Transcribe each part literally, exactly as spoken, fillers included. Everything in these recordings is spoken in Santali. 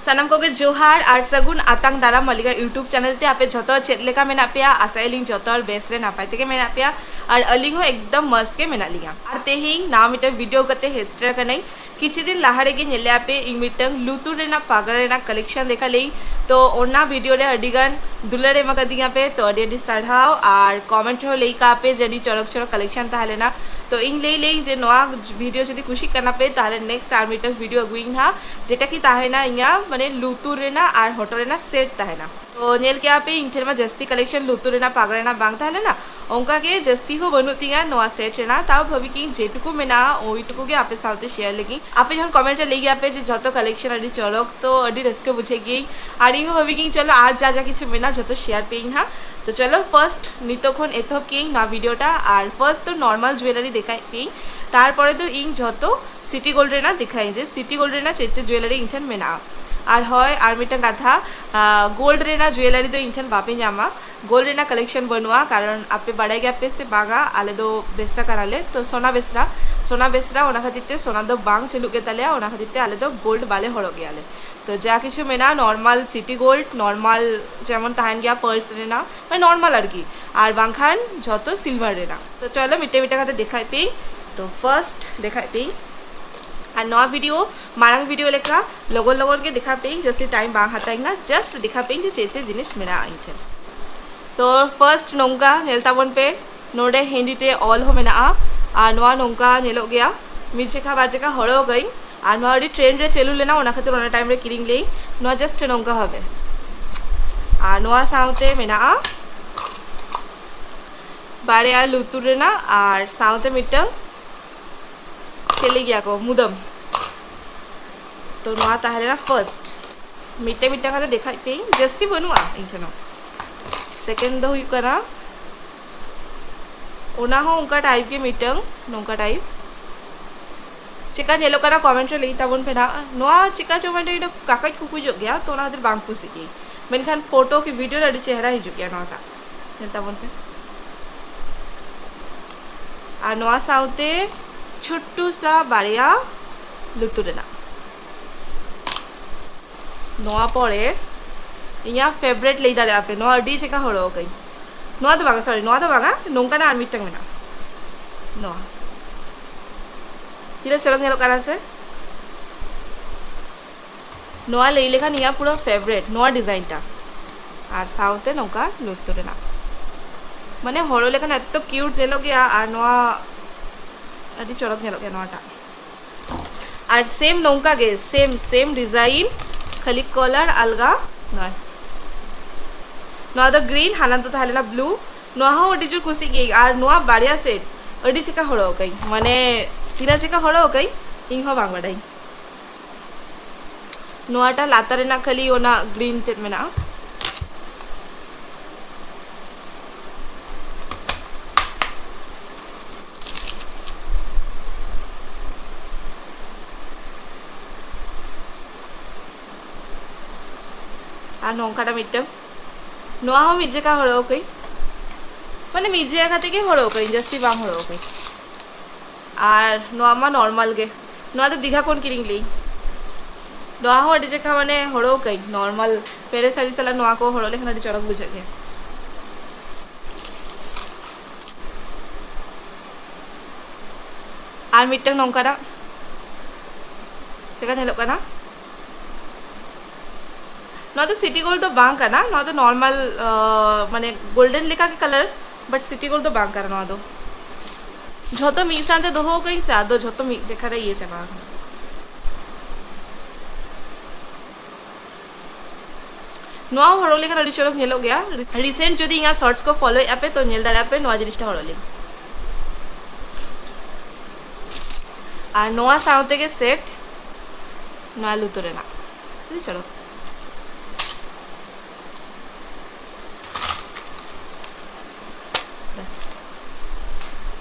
ᱥᱟᱱᱟᱢ ᱠᱚᱜᱮ ᱡᱚᱦᱟᱨ ᱟᱨ ᱥᱟᱹᱜᱩᱱ ᱟᱛᱟᱝ ᱫᱟᱨᱟᱢ ᱟᱹᱞᱤᱧᱟᱜ YouTube ᱪᱮᱱᱮᱞ ᱛᱮ᱾ ᱟᱯᱮ ᱡᱷᱚᱛᱚ ᱪᱮᱫ ᱞᱮᱠᱟ ᱢᱮᱱᱟᱜ ᱯᱮᱭᱟ? ᱟᱥᱟᱭᱟᱞᱤᱧ ᱡᱷᱚᱛᱚ ᱦᱚᱲ ᱵᱮᱥ ᱨᱮ ᱱᱟᱯᱟᱭ ᱛᱮᱜᱮ ᱢᱮᱱᱟᱜ ᱯᱮᱭᱟ ᱟᱨ ᱟᱹᱞᱤᱧ ᱦᱚᱸ ᱮᱠᱫᱚᱢ ᱢᱚᱡᱽ ᱜᱮ ᱢᱮᱱᱟᱜ ᱞᱤᱧᱟ᱾ ᱟᱨ ᱛᱮᱦᱮᱧ ᱱᱟᱣᱟ ᱢᱤᱫᱴᱟᱝ ᱵᱷᱤᱰᱤᱭᱳ ᱠᱟᱛᱮ ᱦᱮᱡ ᱥᱮᱴᱮᱨ ᱟᱠᱟᱱᱟᱹᱧ᱾ ᱠᱤᱪᱷᱩ ᱫᱤᱱ ᱞᱟᱦᱟ ᱨᱮᱜᱮ ᱧᱮᱞ ᱞᱮᱫᱼᱟ ᱯᱮ ᱤᱧ ᱢᱤᱫᱴᱟᱝ ᱞᱩᱛᱩᱨ ᱨᱮᱱᱟᱜ ᱯᱟᱜᱽᱨᱟ ᱨᱮᱱᱟᱜ ᱠᱟᱞᱮᱠᱥᱚᱱ ᱫᱮᱠᱷᱟ ᱞᱮᱫ, ᱛᱚ ᱚᱱᱟ ᱵᱷᱤᱰᱤᱭᱳ ᱨᱮ ᱟᱹᱰᱤ ᱜᱟᱱ ᱫᱩᱞᱟᱹᱲ ᱮᱢ ᱟᱠᱟᱫᱤᱧᱟ ᱯᱮ, ᱛᱚ ᱟᱹᱰᱤ ᱟᱹᱰᱤ ᱥᱟᱨᱦᱟᱣ᱾ ᱟᱨ ᱠᱚᱢᱮᱱᱴ ᱨᱮᱦᱚᱸ ᱞᱟᱹᱭ ᱠᱟᱜᱼᱟ ᱯᱮ ᱡᱮ ᱟᱹᱰᱤ ᱪᱚᱨᱚᱠ ᱪᱚᱨᱚᱠ ᱠᱟᱞᱮᱠᱥᱚᱱ ᱛᱟᱦᱮᱸ ᱞᱮᱱᱟ᱾ ᱛᱚ ᱤᱧ ᱞᱟᱹᱭ ᱞᱟᱹᱭᱟᱹᱧ ᱡᱮ ᱱᱚᱣᱟ ᱵᱷᱤᱰᱤᱭᱳ ᱡᱩᱫᱤ ᱠᱩᱥᱤᱜ ᱠᱟᱱᱟ ᱯᱮ, ᱛᱟᱦᱚᱞᱮ ᱱᱮᱠᱥᱴ ᱟᱨ ᱢᱤᱫᱴᱟᱝ ᱵᱷᱤᱰᱤᱭᱳ ᱟᱹᱜᱩᱭᱟᱹᱧ ᱦᱟᱸᱜ, ᱡᱮᱴᱟ ᱠᱤ ᱛᱟᱦᱮᱱᱟ ᱤᱧᱟᱹᱜ ᱢᱟᱱᱮ ᱞᱩᱛᱩᱨ ᱨᱮᱱᱟᱜ ᱟᱨ ᱦᱚᱴᱚᱜ ᱨᱮᱱᱟᱜ ᱥᱮᱴ ᱛᱟᱦᱮᱱᱟ᱾ ᱛᱚ ᱧᱮᱞ ᱠᱮᱜᱼᱟ ᱯᱮ ᱤᱧ ᱴᱷᱮᱱ ᱢᱟ ᱡᱟᱹᱥᱛᱤ ᱠᱟᱞᱮᱠᱥᱚᱱ ᱞᱩᱛᱩᱨ ᱨᱮᱱᱟᱜ ᱯᱟᱜᱽᱨᱟ ᱨᱮᱱᱟᱜ ᱵᱟᱝ ᱛᱟᱦᱮᱸ ᱞᱮᱱᱟ, ᱚᱱᱠᱟ ᱜᱮ ᱡᱟᱹᱥᱛᱤ ᱦᱚᱸ ᱵᱟᱹᱱᱩᱜ ᱛᱤᱧᱟᱹ ᱱᱚᱣᱟ ᱥᱮᱴ ᱨᱮᱱᱟᱜ᱾ ᱛᱟᱣ ᱵᱷᱟᱹᱵᱤ ᱠᱤᱧ ᱡᱮᱴᱩᱠᱩ ᱢᱮᱱᱟᱜᱼᱟ ᱳᱭᱴᱩᱠᱩ ᱜᱮ ᱟᱯᱮ ᱥᱟᱶᱛᱮ ᱥᱮᱭᱟᱨ ᱞᱟᱹᱜᱤᱫ᱾ ᱟᱯᱮ ᱡᱚᱠᱷᱚᱱ ᱠᱚᱢᱮᱱᱴ ᱨᱮ ᱞᱟᱹᱭ ᱜᱮᱭᱟ ᱯᱮ ᱡᱮ ᱡᱷᱚᱛᱚ ᱠᱟᱞᱮᱠᱥᱚᱱ ᱟᱹᱰᱤ ᱪᱚᱨᱚᱠ, ᱛᱚ ᱟᱹᱰᱤ ᱨᱟᱹᱥᱠᱟᱹ ᱵᱩᱡᱷᱟᱹᱜ ᱜᱮ᱾ ᱟᱨ ᱤᱧ ᱦᱚᱸ ᱵᱷᱟᱹᱵᱤ ᱜᱤᱧ ᱪᱚᱞᱚ ᱟᱨ ᱡᱟ ᱡᱟ ᱠᱤᱪᱷᱩ ᱢᱮᱱᱟᱜᱼᱟ ᱡᱷᱚᱛᱚ ᱥᱮᱭᱟᱨ ᱯᱮᱭᱟᱹᱧ ᱦᱟᱸᱜ᱾ ᱛᱚ ᱪᱚᱞᱚ ᱯᱷᱟᱨᱥᱴ ᱱᱤᱛᱚᱜ ᱠᱷᱚᱱ ᱮᱛᱚᱦᱚᱵ ᱠᱮᱜᱼᱟᱹᱧ ᱱᱚᱣᱟ ᱵᱷᱤᱰᱤᱭᱳᱴᱟ᱾ ᱟᱨ ᱯᱷᱟᱨᱥᱴ ᱫᱚ ᱱᱚᱨᱢᱟᱞ ᱡᱩᱭᱮᱞᱟᱨᱤ ᱫᱮᱠᱷᱟᱭᱮᱫ ᱯᱮᱭᱟᱹᱧ, ᱛᱟᱨᱯᱚᱨᱮ ᱫᱚ ᱤᱧ ᱡᱷᱚᱛᱚ ᱥᱤᱴᱤ ᱜᱳᱞᱰ ᱨᱮᱱᱟᱜ ᱫᱮᱠᱷᱟᱭᱟᱹᱧ ᱡᱮ ᱥᱤᱴᱤ ᱜᱳᱞᱰ ᱨᱮᱱᱟᱜ ᱪᱮᱫ ᱪᱮᱫ ᱡᱩᱭᱮᱞᱟᱨᱤ ᱤᱧ ᱴᱷᱮᱱ ᱢᱮᱱᱟᱜᱼᱟ᱾ ᱟᱨ ᱦᱳᱭ, ᱟᱨ ᱢᱤᱫᱴᱟᱝ ᱠᱟᱛᱷᱟ, ᱜᱳᱞᱰ ᱨᱮᱱᱟᱜ ᱡᱩᱭᱮᱞᱟᱨᱤ ᱫᱚ ᱤᱧ ᱴᱷᱮᱱ ᱵᱟᱯᱮ ᱧᱟᱢᱟ, ᱜᱳᱞᱰ ᱨᱮᱱᱟᱜ ᱠᱟᱞᱮᱠᱥᱚᱱ ᱵᱟᱹᱱᱩᱜᱼᱟ᱾ ᱠᱟᱨᱚᱱ ᱟᱯᱮ ᱵᱟᱲᱟᱭ ᱜᱮᱭᱟ ᱯᱮ ᱥᱮ ᱵᱟᱝᱟ, ᱟᱞᱮ ᱫᱚ ᱵᱮᱥᱨᱟ ᱠᱟᱱᱟᱞᱮ, ᱛᱚ ᱥᱚᱱᱟ ᱵᱮᱥᱨᱟ, ᱥᱚᱱᱟ ᱵᱮᱥᱨᱟ, ᱚᱱᱟ ᱠᱷᱟᱹᱛᱤᱨ ᱛᱮ ᱥᱚᱱᱟ ᱫᱚ ᱵᱟᱝ ᱪᱟᱹᱞᱩᱜ ᱜᱮᱛᱟᱞᱮᱭᱟ, ᱚᱱᱟ ᱠᱷᱟᱹᱛᱤᱨ ᱛᱮ ᱟᱞᱮ ᱫᱚ ᱜᱳᱞᱰ ᱵᱟᱞᱮ ᱦᱚᱨᱚᱜ ᱜᱮᱭᱟᱞᱮ᱾ ᱛᱚ ᱡᱟ ᱠᱤᱪᱷᱩ ᱢᱮᱱᱟᱜᱼᱟ ᱱᱚᱨᱢᱟᱞ ᱥᱤᱴᱤ ᱜᱳᱞᱰ, ᱱᱚᱨᱢᱟᱞ ᱡᱮᱢᱚᱱ ᱛᱟᱦᱮᱱ ᱜᱮᱭᱟ ᱯᱟᱨᱞᱥ ᱨᱮᱱᱟᱜ, ᱢᱟᱱᱮ ᱱᱚᱨᱢᱟᱞ ᱟᱨᱠᱤ, ᱟᱨ ᱵᱟᱝᱠᱷᱟᱱ ᱡᱷᱚᱛᱚ ᱥᱤᱞᱵᱷᱟᱨ ᱨᱮᱱᱟᱜ᱾ ᱛᱚ ᱪᱚᱞᱚ ᱢᱤᱫᱴᱮᱱ ᱢᱤᱫᱴᱮᱱ ᱠᱟᱛᱮ ᱫᱮᱠᱷᱟᱭ ᱯᱮᱭᱟᱹᱧ᱾ ᱛᱚ ᱯᱷᱟᱨᱥᱴ ᱫᱮᱠᱷᱟᱭ ᱯᱮᱭᱟᱹᱧ, ᱟᱨ ᱱᱚᱣᱟ ᱵᱷᱤᱰᱤᱭᱳ ᱢᱟᱲᱟᱝ ᱵᱷᱤᱰᱤᱭᱳ ᱞᱮᱠᱟ ᱞᱚᱜᱚᱱ ᱞᱚᱜᱚᱱ ᱜᱮ ᱫᱮᱠᱷᱟᱭ ᱯᱮᱭᱟᱹᱧ, ᱡᱟᱹᱥᱛᱤ ᱴᱟᱭᱤᱢ ᱵᱟᱝ ᱦᱟᱛᱟᱣ ᱤᱧ ᱠᱟᱱᱟ, ᱡᱟᱥᱴ ᱫᱮᱠᱷᱟᱭ ᱯᱮᱭᱟᱹᱧ ᱡᱮ ᱪᱮᱫ ᱪᱮᱫ ᱡᱤᱱᱤᱥ ᱢᱮᱱᱟᱜᱼᱟ ᱤᱧ ᱴᱷᱮᱱ᱾ ᱛᱚ ᱯᱷᱟᱨᱥᱴ ᱱᱚᱝᱠᱟ ᱧᱮᱞ ᱛᱟᱵᱚᱱ ᱯᱮ, ᱱᱚᱰᱮ ᱦᱤᱱᱫᱤ ᱛᱮ ᱚᱞ ᱦᱚᱸ ᱢᱮᱱᱟᱜᱼᱟ᱾ ᱟᱨ ᱱᱚᱣᱟ ᱱᱚᱝᱠᱟ ᱧᱮᱞᱚᱜ ᱜᱮᱭᱟ, ᱢᱤᱫ ᱡᱮᱠᱷᱟ ᱵᱟᱨ ᱡᱮᱠᱷᱟ ᱦᱚᱨᱚᱜᱟᱹᱧ᱾ ᱟᱨ ᱱᱚᱣᱟ ᱟᱹᱰᱤ ᱴᱨᱮᱱᱰ ᱨᱮ ᱪᱟᱹᱞᱩ ᱞᱮᱱᱟ, ᱚᱱᱟ ᱠᱷᱟᱹᱛᱤᱨ ᱚᱱᱟ ᱴᱟᱭᱤᱢ ᱨᱮ ᱠᱤᱨᱤᱧ ᱞᱮᱭ᱾ ᱱᱚᱣᱟ ᱡᱟᱥᱴ ᱱᱚᱝᱠᱟ ᱦᱚᱵᱮ᱾ ᱟᱨ ᱱᱚᱣᱟ ᱥᱟᱶᱛᱮ ᱢᱮᱱᱟᱜᱼᱟ ᱵᱟᱨᱭᱟ ᱞᱩᱛᱩᱨ ᱨᱮᱱᱟᱜ ᱟᱨ ᱥᱟᱶᱛᱮ ᱢᱤᱫᱴᱟᱝ ᱪᱮᱫ ᱞᱟᱹᱭ ᱜᱮᱭᱟ ᱠᱚ ᱢᱩᱫᱟᱹᱢ᱾ ᱛᱚ ᱱᱚᱣᱟ ᱛᱟᱦᱮᱸ ᱞᱮᱱᱟ ᱯᱷᱟᱨᱥᱴ᱾ ᱢᱤᱫᱴᱟᱝ ᱢᱤᱫᱴᱟᱝ ᱠᱟᱛᱮ ᱫᱮᱠᱷᱟᱭ ᱯᱮᱭᱟᱹᱧ, ᱡᱟᱹᱥᱛᱤ ᱵᱟᱹᱱᱩᱜᱼᱟ ᱤᱧ ᱴᱷᱮᱱ ᱦᱚᱸ᱾ ᱥᱮᱠᱮᱱᱰ ᱫᱚ ᱦᱩᱭᱩᱜ ᱠᱟᱱᱟ, ᱚᱱᱟ ᱦᱚᱸ ᱚᱱᱠᱟ ᱴᱟᱭᱤᱯ ᱜᱮ ᱢᱤᱫᱴᱟᱝ, ᱱᱚᱝᱠᱟ ᱴᱟᱭᱤᱯ᱾ ᱪᱮᱠᱟ ᱧᱮᱞᱚᱜ ᱠᱟᱱᱟ ᱠᱚᱢᱮᱱᱴ ᱨᱮ ᱞᱟᱹᱭ ᱛᱟᱵᱚᱱ ᱯᱮ ᱱᱟᱜ᱾ ᱱᱚᱣᱟ ᱪᱮᱠᱟ ᱪᱚ ᱢᱟᱱᱮ ᱤᱧ ᱫᱚ ᱠᱟᱠᱟᱡ ᱠᱩᱠᱩᱡᱚᱜ ᱜᱮᱭᱟ, ᱛᱚ ᱚᱱᱟ ᱠᱷᱟᱹᱛᱤᱨ ᱵᱟᱝ ᱠᱩᱥᱤᱜ ᱜᱮ᱾ ᱢᱮᱱᱠᱷᱟᱱ ᱯᱷᱳᱴᱳ ᱠᱤ ᱵᱷᱤᱰᱤᱭᱳ ᱨᱮ ᱟᱹᱰᱤ ᱪᱮᱦᱨᱟ ᱦᱤᱡᱩᱜ ᱜᱮᱭᱟ ᱱᱚᱣᱟᱴᱟᱜ᱾ ᱧᱮᱞ ᱛᱟᱵᱚᱱ ᱯᱮ᱾ ᱟᱨ ᱱᱚᱣᱟ ᱥᱟᱶᱛᱮ ᱪᱷᱩᱴᱴᱩ ᱥᱟ ᱵᱟᱨᱭᱟ ᱞᱩᱛᱩᱨ ᱨᱮᱱᱟᱜ᱾ ᱱᱚᱣᱟ ᱯᱚᱨᱮ ᱤᱧᱟᱹᱜ ᱯᱷᱮᱵᱟᱨᱮᱴ ᱞᱟᱹᱭ ᱫᱟᱲᱮᱭᱟᱜᱼᱟ ᱯᱮ, ᱱᱚᱣᱟ ᱟᱹᱰᱤ ᱪᱮᱠᱟ ᱦᱚᱨᱚᱜ ᱟᱠᱟᱹᱧ᱾ ᱱᱚᱣᱟ ᱫᱚ ᱵᱟᱝᱟ, ᱥᱚᱨᱤ, ᱱᱚᱣᱟ ᱫᱚ ᱵᱟᱝᱟ, ᱱᱚᱝᱠᱟᱱᱟᱜ ᱟᱨ ᱢᱤᱫᱴᱟᱝ ᱢᱮᱱᱟᱜᱼᱟ᱾ ᱱᱚᱣᱟ ᱛᱤᱱᱟᱹᱜ ᱪᱚᱨᱚᱠ ᱧᱮᱞᱚᱜ ᱠᱟᱱᱟ ᱥᱮ? ᱱᱚᱣᱟ ᱞᱟᱹᱭ ᱞᱮᱠᱷᱟᱱ ᱤᱧᱟᱹᱜ ᱯᱩᱨᱟᱹ ᱯᱷᱮᱵᱟᱨᱮᱴ ᱱᱚᱣᱟ ᱰᱤᱡᱟᱭᱤᱱ ᱴᱟ, ᱟᱨ ᱥᱟᱶᱛᱮ ᱱᱚᱝᱠᱟ ᱞᱩᱛᱩᱨ ᱨᱮᱱᱟᱜ, ᱢᱟᱱᱮ ᱦᱚᱨᱚᱜ ᱞᱮᱠᱷᱟᱱ ᱮᱛᱚ ᱠᱤᱭᱩᱴ ᱧᱮᱞᱚᱜ ᱜᱮᱭᱟ, ᱟᱨ ᱱᱚᱣᱟ ᱟᱹᱰᱤ ᱪᱚᱨᱚᱠ ᱧᱮᱞᱚᱜ ᱜᱮᱭᱟ ᱱᱚᱣᱟᱴᱟᱜ᱾ ᱟᱨ ᱥᱮᱢ ᱱᱚᱝᱠᱟ ᱜᱮ, ᱥᱮᱢ ᱥᱮᱢ ᱰᱤᱡᱟᱭᱤᱱ, ᱠᱷᱟᱹᱞᱤ ᱠᱟᱞᱟᱨ ᱟᱞᱜᱟ ᱱᱚᱭ᱾ ᱱᱚᱣᱟ ᱫᱚ ᱜᱨᱤᱱ, ᱦᱟᱱᱟ ᱫᱚ ᱛᱟᱦᱮᱸ ᱞᱮᱱᱟ ᱵᱞᱩ᱾ ᱱᱚᱣᱟ ᱦᱚᱸ ᱟᱹᱰᱤ ᱡᱳᱨ ᱠᱩᱥᱤ ᱜᱮ, ᱟᱨ ᱱᱚᱣᱟ ᱵᱟᱨᱭᱟ ᱥᱮᱴ ᱟᱹᱰᱤ ᱪᱮᱠᱟ ᱦᱚᱨᱚᱜ ᱟᱠᱟᱹᱧ, ᱢᱟᱱᱮ ᱛᱤᱱᱟᱹᱜ ᱪᱮᱠᱟ ᱦᱚᱨᱚᱜ ᱟᱠᱟᱹᱧ ᱤᱧ ᱦᱚᱸ ᱵᱟᱝ ᱵᱟᱰᱟᱭᱟᱹᱧ᱾ ᱱᱚᱣᱟᱴᱟᱜ ᱞᱟᱛᱟᱨ ᱨᱮᱱᱟᱜ ᱠᱷᱟᱹᱞᱤ ᱚᱱᱟ ᱜᱨᱤᱱ ᱛᱮᱫ ᱢᱮᱱᱟᱜᱼᱟ᱾ ᱟᱨ ᱱᱚᱝᱠᱟᱱᱟᱜ ᱢᱤᱫᱴᱟᱝ, ᱱᱚᱣᱟ ᱦᱚᱸ ᱢᱤᱫ ᱡᱮᱠᱟ ᱦᱚᱨᱚᱜ ᱟᱠᱟᱹᱧ, ᱢᱟᱱᱮ ᱢᱤᱫ ᱡᱮᱠᱟ ᱠᱟᱛᱮ ᱜᱮ ᱦᱚᱨᱚᱜ ᱟᱠᱟᱹᱧ, ᱡᱟᱹᱥᱛᱤ ᱵᱟᱝ ᱦᱚᱨᱚᱜ ᱟᱠᱟᱹᱧ᱾ ᱟᱨ ᱱᱚᱣᱟ ᱢᱟ ᱱᱚᱨᱢᱟᱞ ᱜᱮ, ᱱᱚᱣᱟ ᱫᱚ ᱫᱤᱜᱷᱟ ᱠᱷᱚᱱ ᱠᱤᱨᱤᱧ ᱞᱮᱫᱟᱹᱧ᱾ ᱱᱚᱣᱟ ᱦᱚᱸ ᱟᱹᱰᱤ ᱡᱮᱠᱟ ᱢᱟᱱᱮ ᱦᱚᱨᱚᱜ ᱟᱠᱟᱹᱧ, ᱱᱚᱨᱢᱟᱞ ᱯᱮᱨᱮ ᱥᱟᱹᱲᱤ ᱥᱟᱞᱟᱜ ᱱᱚᱣᱟ ᱠᱚ ᱦᱚᱨᱚᱜ ᱞᱮᱠᱷᱟᱱ ᱟᱹᱰᱤ ᱪᱚᱨᱚᱠ ᱵᱩᱡᱷᱟᱹᱜ ᱜᱮᱭᱟ᱾ ᱟᱨ ᱢᱤᱫᱴᱟᱝ ᱱᱚᱝᱠᱟᱱᱟᱜ ᱪᱮᱠᱟ ᱧᱮᱞᱚᱜ ᱠᱟᱱᱟ? ᱱᱚᱣᱟ ᱫᱚ ᱥᱤᱴᱤ ᱜᱳᱞᱰ ᱫᱚ ᱵᱟᱝ ᱠᱟᱱᱟ, ᱱᱚᱣᱟ ᱫᱚ ᱱᱚᱨᱢᱟᱞ, ᱢᱟᱱᱮ ᱜᱳᱞᱰᱮᱱ ᱞᱮᱠᱟ ᱜᱮ ᱠᱟᱞᱟᱨ, ᱵᱟᱴ ᱥᱤᱴᱤ ᱜᱳᱞᱰ ᱫᱚ ᱵᱟᱝ ᱠᱟᱱᱟ᱾ ᱱᱚᱣᱟ ᱫᱚ ᱡᱷᱚᱛᱚ ᱢᱤᱫ ᱥᱟᱶᱛᱮ ᱫᱚᱦᱚ ᱟᱠᱟᱫᱟᱹᱧ ᱥᱮ, ᱟᱫᱚ ᱡᱷᱚᱛᱚ ᱢᱤᱫ ᱡᱮᱠᱷᱟ ᱨᱮ ᱤᱭᱟᱹ ᱪᱟᱵᱟ ᱟᱠᱟᱱᱟ᱾ ᱱᱚᱣᱟ ᱦᱚᱸ ᱦᱚᱨᱚᱜ ᱞᱮᱠᱷᱟᱱ ᱟᱹᱰᱤ ᱪᱚᱨᱚᱠ ᱧᱮᱞᱚᱜ ᱜᱮᱭᱟ᱾ ᱨᱤᱥᱮᱱᱴ ᱡᱩᱫᱤ ᱤᱧᱟᱹᱜ ᱥᱚᱨᱴᱥ ᱠᱚ ᱯᱷᱚᱞᱳᱭᱮᱫᱼᱟ ᱯᱮ ᱛᱚ ᱧᱮᱞ ᱫᱟᱲᱮᱭᱟᱜᱼᱟ ᱯᱮ ᱱᱚᱣᱟ ᱡᱤᱱᱤᱥᱴᱟ ᱦᱚᱨᱚᱜ ᱞᱤᱧ᱾ ᱟᱨ ᱱᱚᱣᱟ ᱥᱟᱶ ᱛᱮᱜᱮ ᱥᱮᱴ ᱱᱚᱣᱟ ᱞᱩᱛᱩᱨ ᱨᱮᱱᱟᱜ, ᱟᱹᱰᱤ ᱪᱚᱨᱚᱠ᱾ ᱵᱟᱥ᱾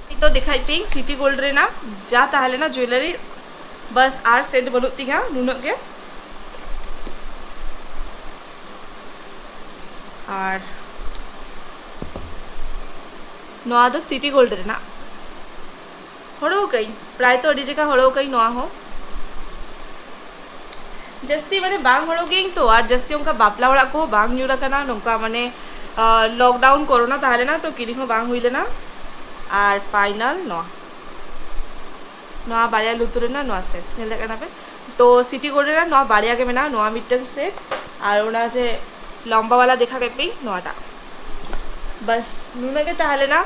ᱱᱤᱛᱚᱜ ᱫᱮᱠᱷᱟᱭ ᱯᱮ ᱥᱤᱴᱤ ᱜᱳᱞᱰ ᱨᱮᱱᱟᱜ ᱡᱟ ᱛᱟᱦᱮᱸ ᱞᱮᱱᱟ ᱡᱩᱭᱮᱞᱟᱨᱤ, ᱵᱟᱥ ᱟᱨ ᱥᱮᱴ ᱵᱟᱹᱱᱩᱜ ᱛᱤᱧᱟ ᱱᱩᱱᱟᱹᱜ ᱜᱮ᱾ ᱟᱨ ᱱᱚᱣᱟ ᱫᱚ ᱥᱤᱴᱤ ᱜᱳᱞᱰ ᱨᱮᱱᱟᱜ᱾ ᱦᱚᱨᱚᱜ ᱟᱹᱧ, ᱯᱨᱟᱭ ᱛᱚ ᱟᱹᱰᱤ ᱡᱟᱭᱜᱟ ᱦᱚᱨᱚᱜ ᱟᱹᱧ ᱱᱚᱣᱟ ᱦᱚᱸ᱾ ᱡᱟᱹᱥᱛᱤ ᱢᱟᱱᱮ ᱵᱟᱝ ᱦᱚᱨᱚᱜ ᱜᱤᱭᱟᱹᱧ ᱛᱚ, ᱟᱨ ᱡᱟᱹᱥᱛᱤ ᱚᱱᱠᱟ ᱵᱟᱯᱞᱟ ᱚᱲᱟᱜ ᱠᱚᱦᱚᱸ ᱵᱟᱝ ᱧᱩᱨ ᱟᱠᱟᱱᱟ, ᱱᱚᱝᱠᱟ ᱢᱟᱱᱮ ᱞᱚᱠᱰᱟᱣᱩᱱ ᱠᱚᱨᱳᱱᱟ ᱛᱟᱦᱮᱸ ᱞᱮᱱᱟ ᱛᱚ, ᱠᱤᱨᱤᱧ ᱦᱚᱸ ᱵᱟᱝ ᱦᱩᱭ ᱞᱮᱱᱟ᱾ ᱟᱨ ᱯᱷᱟᱭᱱᱟᱞ ᱱᱚᱣᱟ, ᱱᱚᱣᱟ ᱵᱟᱨᱭᱟ ᱞᱩᱛᱩᱨ ᱨᱮᱱᱟᱜ ᱱᱚᱣᱟ ᱥᱮᱴ ᱧᱮᱞ ᱫᱟᱲᱮᱭᱟᱜ ᱠᱟᱱᱟ ᱯᱮ᱾ ᱛᱚ ᱥᱤᱴᱤ ᱜᱳᱞᱰ ᱨᱮᱱᱟᱜ ᱱᱚᱣᱟ ᱵᱟᱨᱭᱟ ᱜᱮ ᱢᱮᱱᱟᱜᱼᱟ, ᱱᱚᱣᱟ ᱢᱤᱫᱴᱟᱝ ᱥᱮᱴ ᱟᱨ ᱚᱱᱟ ᱡᱮ ᱞᱚᱢᱵᱟ ᱵᱟᱞᱟ ᱫᱮᱠᱷᱟ ᱠᱮᱫ ᱯᱮ ᱱᱚᱣᱟᱴᱟᱜ᱾ ᱵᱟᱥ ᱱᱩᱱᱟᱹᱜ ᱜᱮ ᱛᱟᱦᱮᱸ ᱞᱮᱱᱟ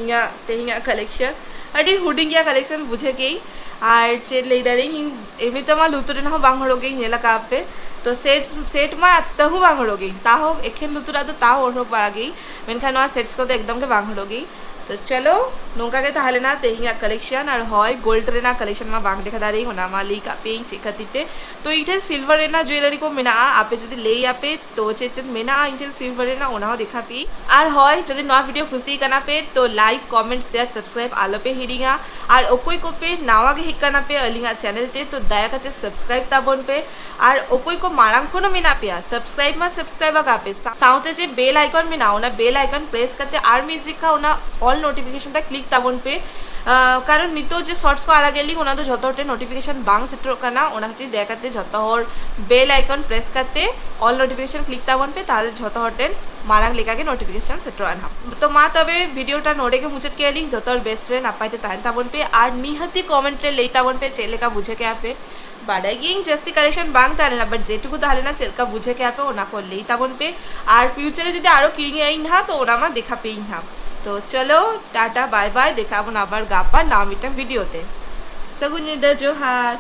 ᱤᱧᱟᱹᱜ ᱛᱮᱦᱮᱧᱟᱜ ᱠᱟᱞᱮᱠᱥᱚᱱ᱾ ᱟᱹᱰᱤ ᱦᱩᱰᱤᱧ ᱜᱮᱭᱟ ᱠᱟᱞᱮᱠᱥᱚᱱ, ᱵᱩᱡᱷᱟᱹᱣ ᱠᱮᱫ᱾ ᱟᱨ ᱪᱮᱫ ᱞᱟᱹᱭ ᱫᱟᱲᱮᱭᱟᱜ ᱤᱧ, ᱮᱢᱱᱤ ᱛᱮᱢᱟ ᱞᱩᱛᱩᱨ ᱨᱮᱱᱟᱜ ᱦᱚᱸ ᱵᱟᱝ ᱦᱚᱨᱚᱜ ᱜᱮᱧ ᱧᱮᱞ ᱟᱠᱟᱫ ᱯᱮ᱾ ᱛᱚ ᱥᱮᱴ, ᱥᱮᱴ ᱢᱟ ᱛᱟᱹᱦᱩ ᱵᱟᱝ ᱦᱚᱨᱚᱜ ᱜᱮᱧ, ᱛᱟᱦᱚᱸ ᱮᱠᱷᱮᱱ ᱞᱩᱛᱩᱨ ᱨᱮᱱᱟᱜ ᱫᱚ ᱛᱟᱣ ᱦᱚᱨᱚᱜ ᱵᱟᱲᱟ ᱜᱮᱧ, ᱢᱮᱱᱠᱷᱟᱱ ᱱᱚᱣᱟ ᱥᱮᱴᱥ ᱠᱚᱫᱚ ᱮᱠᱫᱚᱢ ᱜᱮ ᱵᱟᱝ ᱦᱚᱨᱚᱜ ᱜᱮᱧ᱾ ᱛᱚ ᱪᱚᱞᱚ, ᱱᱚᱝᱠᱟ ᱜᱮ ᱛᱟᱦᱮᱸ ᱞᱮᱱᱟ ᱛᱮᱦᱮᱧᱟᱜ ᱠᱟᱞᱮᱠᱥᱚᱱ᱾ ᱟᱨ ᱦᱳᱭ, ᱜᱳᱞᱰ ᱨᱮᱱᱟᱜ ᱠᱟᱞᱮᱠᱥᱚᱱ ᱢᱟ ᱵᱟᱝ ᱫᱮᱠᱷᱟ ᱫᱟᱲᱮᱭᱟᱜ, ᱚᱱᱟ ᱢᱟ ᱞᱟᱹᱭ ᱠᱟᱜ ᱯᱮᱭᱟᱹᱧ ᱪᱮᱫ ᱠᱷᱟᱹᱛᱤᱨ ᱛᱮ᱾ ᱛᱚ ᱤᱧ ᱴᱷᱮᱱ ᱥᱤᱞᱵᱷᱟᱨ ᱨᱮᱱᱟᱜ ᱡᱩᱭᱮᱞᱟᱨᱤ ᱠᱚ ᱢᱮᱱᱟᱜᱼᱟ, ᱟᱯᱮ ᱡᱩᱫᱤ ᱞᱟᱹᱭ ᱟᱯᱮ ᱛᱚ ᱪᱮᱫ ᱪᱮᱫ ᱢᱮᱱᱟᱜᱼᱟ ᱤᱧ ᱴᱷᱮᱱ ᱥᱤᱞᱵᱷᱟᱨ ᱨᱮᱱᱟᱜ, ᱚᱱᱟ ᱦᱚᱸ ᱫᱮᱠᱷᱟ ᱯᱮᱭᱟᱹᱧ᱾ ᱟᱨ ᱦᱳᱭ, ᱡᱩᱫᱤ ᱱᱚᱣᱟ ᱵᱷᱤᱰᱤᱭᱳ ᱠᱩᱥᱤ ᱠᱟᱱᱟ ᱯᱮ ᱛᱚ ᱞᱟᱭᱤᱠ, ᱠᱚᱢᱮᱱᱴ, ᱥᱮᱭᱟᱨ, ᱥᱟᱵᱥᱠᱨᱟᱭᱤᱵ ᱟᱞᱚ ᱯᱮ ᱦᱤᱲᱤᱧᱟ᱾ ᱟᱨ ᱚᱠᱚᱭ ᱠᱚᱯᱮ ᱱᱟᱣᱟ ᱜᱮ ᱦᱮᱡ ᱠᱟᱱᱟ ᱯᱮ ᱟᱹᱞᱤᱧᱟᱜ ᱪᱮᱱᱮᱞ ᱛᱮ ᱛᱚ ᱫᱟᱭᱟ ᱠᱟᱛᱮ ᱥᱟᱵᱥᱠᱨᱟᱭᱤᱵ ᱛᱟᱵᱚᱱ ᱯᱮ᱾ ᱟᱨ ᱚᱠᱚᱭ ᱠᱚ ᱢᱟᱲᱟᱝ ᱠᱷᱚᱱ ᱦᱚᱸ ᱢᱮᱱᱟᱜ ᱯᱮᱭᱟ, ᱥᱟᱵᱥᱠᱨᱟᱭᱤᱵ ᱢᱟ ᱥᱟᱵᱥᱠᱨᱟᱭᱤᱵ ᱟᱠᱟᱫ ᱯᱮ, ᱥᱟ- ᱥᱟᱶᱛᱮ ᱡᱮ ᱵᱮᱞ ᱟᱭᱠᱚᱱ ᱢᱮᱱᱟᱜᱼᱟ, ᱚᱱᱟ ᱵᱮᱞ ᱟᱭᱠᱚᱱ ᱯᱨᱮᱥ ᱠᱟᱛᱮ ᱟᱨ ᱢᱤᱫ ᱡᱮᱠᱷᱟ ᱚᱱᱟ ᱚᱞ ᱱᱳᱴᱤᱯᱷᱤᱠᱮᱥᱚᱱ ᱨᱮ ᱠᱞᱤᱠ ᱛᱟᱵᱚᱱ ᱯᱮ᱾ ᱟᱸ, ᱠᱟᱨᱚᱱ ᱱᱤᱛᱚᱜ ᱡᱮ ᱥᱚᱨᱴᱥ ᱠᱚ ᱟᱲᱟᱜ ᱮᱫ ᱞᱤᱧ, ᱚᱱᱟ ᱫᱚ ᱡᱷᱚᱛᱚ ᱦᱚᱲ ᱴᱷᱮᱱ ᱱᱳᱴᱤᱯᱷᱤᱠᱮᱥᱚᱱ ᱵᱟᱝ ᱥᱮᱴᱮᱨᱚᱜ ᱠᱟᱱᱟ, ᱚᱱᱟ ᱠᱷᱟᱹᱛᱤᱨ ᱫᱟᱭᱟ ᱠᱟᱛᱮ ᱡᱷᱚᱛᱚ ᱦᱚᱲ ᱵᱮᱞ ᱟᱭᱠᱚᱱ ᱯᱨᱮᱥ ᱠᱟᱛᱮ ᱚᱞ ᱱᱳᱴᱤᱯᱷᱤᱠᱮᱥᱚᱱ ᱠᱞᱤᱠ ᱛᱟᱵᱚᱱ ᱯᱮ, ᱛᱟᱦᱚᱞᱮ ᱡᱷᱚᱛᱚ ᱦᱚᱲ ᱴᱷᱮᱱ ᱢᱟᱲᱟᱝ ᱞᱮᱠᱟ ᱜᱮ ᱱᱳᱴᱤᱯᱷᱤᱠᱮᱥᱚᱱ ᱥᱮᱴᱮᱨᱚᱜᱼᱟ ᱱᱟᱦᱟᱜ᱾ ᱛᱚ ᱢᱟ ᱛᱚᱵᱮ ᱵᱷᱤᱰᱤᱭᱳᱴᱟ ᱱᱚᱰᱮ ᱜᱮ ᱢᱩᱪᱟᱹᱫ ᱠᱮᱫ ᱞᱤᱧ᱾ ᱡᱷᱚᱛᱚ ᱦᱚᱲ ᱵᱮᱥ ᱨᱮ ᱱᱟᱯᱟᱭ ᱛᱮ ᱛᱟᱦᱮᱱ ᱛᱟᱵᱚᱱ ᱯᱮ, ᱟᱨ ᱱᱤᱦᱟᱹᱛᱤ ᱠᱚᱢᱮᱱᱴ ᱨᱮ ᱞᱟᱹᱭ ᱛᱟᱵᱚᱱ ᱯᱮ ᱪᱮᱫ ᱞᱮᱠᱟ ᱵᱩᱡᱷᱟᱹᱣ ᱠᱮᱫᱼᱟ ᱯᱮ᱾ ᱵᱟᱰᱟᱭ ᱜᱤᱭᱟᱹᱧ ᱡᱟᱹᱥᱛᱤ ᱠᱟᱞᱮᱠᱥᱚᱱ ᱵᱟᱝ ᱛᱟᱦᱮᱸ ᱞᱮᱱᱟ, but ᱡᱮᱴᱩᱠᱩ ᱛᱟᱦᱮᱸ ᱞᱮᱱᱟ ᱪᱮᱫ ᱞᱮᱠᱟ ᱵᱩᱡᱷᱟᱹᱣ ᱠᱮᱫᱼᱟ ᱯᱮ ᱚᱱᱟ ᱠᱚ ᱞᱟᱹᱭ ᱛᱟᱵᱚᱱ ᱯᱮ᱾ ᱟᱨ ᱯᱷᱤᱭᱩᱪᱟᱨ ᱨᱮ ᱡᱩᱫᱤ ᱟᱨᱚ ᱠᱤᱨᱤᱧ ᱟᱹᱧ ᱱᱟᱦᱟᱜ ᱛᱚ ᱚᱱᱟ ᱢᱟ ᱫᱮᱠᱷᱟ ᱯᱮᱭᱟᱹᱧ ᱱᱟᱦᱟᱜ᱾ ᱛᱚ ᱪᱚᱞᱚ, ᱴᱟᱴᱟ, ᱵᱟᱭ ᱵᱟᱭ, ᱫᱮᱠᱷᱟ ᱟᱵᱚᱱ ᱟᱵᱟᱨ ᱜᱟᱯᱟ ᱱᱟᱣᱟ ᱢᱤᱫᱴᱟᱝ ᱵᱷᱤᱰᱤᱭᱳ ᱛᱮ᱾ ᱥᱟᱹᱜᱩᱱ ᱧᱤᱫᱟᱹ, ᱡᱚᱦᱟᱨ᱾